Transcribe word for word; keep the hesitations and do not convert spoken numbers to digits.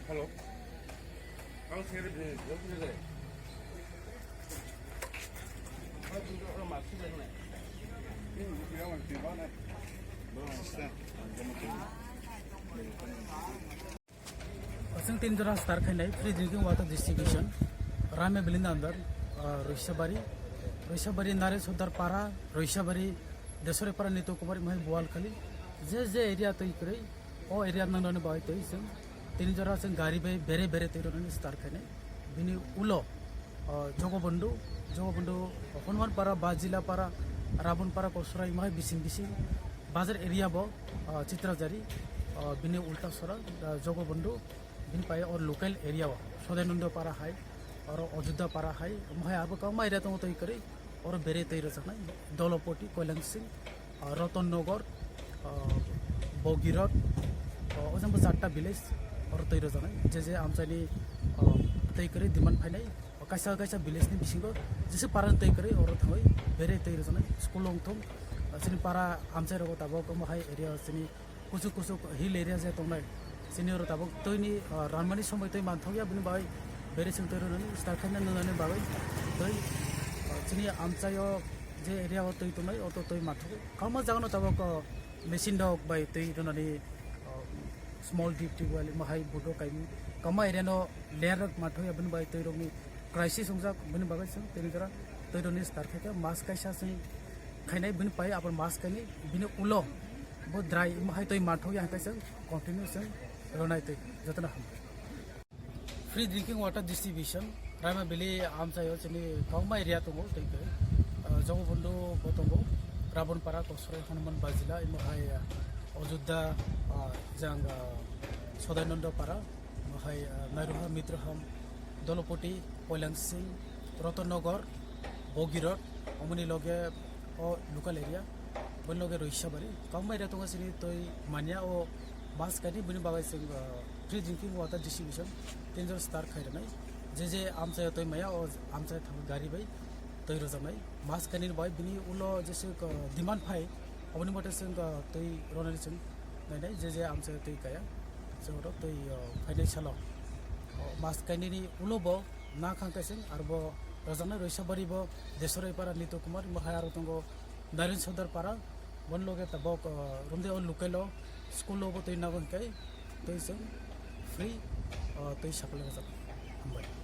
Hello. Aswng tin jora start khainai free drinking water distribution. Raima Valley ni under, ah, Roisabari, Roisabari Naresh Sordar Para, Roisabari Desore Para, Nito Kumar, Imhai Bualkhali, je je area twi kwrwi, o area nangnani bagwi twi chwng tin jora chwng gari bai bere bere twi rwnani start khainai. Bini ulo, ah, Jogobondhu, Jogobondhu, Hanuman Para, Bajila Para, Rabon Para, Kosrai, Imhai bising bising, Bazar area bo, ah, Chitrajari, ah, bini ulta sora, ah, Jogobondhu, bini pai or local area o Sodainando Para hai, oro Ajudda Para hai, omo hai abo kwbangma area tongo twi kwrwi, oro bere twi rwjaknai, Dolopoti, Koilangsing, ah, Roton Nogor, ah, Bogirot, ah, o jang bo charta village, oro twi rwjaknai, je je amchaini, ah, twi kwrwi demand phainai. Kaisa kaisa village ni bisingo jesa para twi kwrwi oro thangwi bere twi rwjaknai school wngthung. Chini para amchai rogo tabuk omo hai area chini kuchuk kuchuk hill area je tongnai, chini oro tabuk twi ni, ah, ranmani somoi twi manthokya, bini bagwi bere chwng twi rwnani start khaina nwnani bagwi twi, ah, chini amchaio je area o twi tongnai, oto twi manthokya. Kwbangma jagano tabuk, ah, machine rok bai twi rwnani, ah, small deep tubewell, omo hai bodo kaimung. Kwbangma area no layer rok manthokya, bini bagwi twi rokni crisis wngjak, bini bagwi chwng tini jora twi rokni start khaikha, mas kaisa chwng khainai, bini pai abo mas kainwi, bini ulo bo dry, omo hai twi manthokya, hwnkhe chwng continue chwng rwnai twi. Jotono hambai. Free drinking water distribution, Raima Valley amchaio chini kwbangma area tongo, tei khe, ah, Jogobondhu bo tongo, Rabon Para, Kosrai, Hanuman Bajila, imo hai, ah, Ajudda, ah, jang, ah, Sodainando Para, imo hai, ah, Nairuha, Mitroham, Dolopoti, Koilangsing, Rotonnagar, Bogirot, omoni loge o local area, boni loge Roisabari, kwbangma area tongo chini twi manya o mas kainwi, bini bagwi chwng, ah, free drinking water distribution tin jora start khai rwnai. Je je amchaio twi maya, o amchai thangwi gari bai twi rwjaknai. Mas kainwini bai bini ulo jesa, ah, demand phai, oboni mote chwng, ah, twi rwnani chwng nainai, je je amchaio twi kaya, chwng oro twi, ah, phainai salo. O mas kainwini ulo bo na khang kaising, arbo rwjaknai Roisabari bo Desore Para, Nito Kumar, imo hai aro tongo Naren Sordar Para, boni loge tabuk, ah, romde o local o school o bo twi nago hwnkhe twi chwng free, ah, twi supply rwjak. Hambai.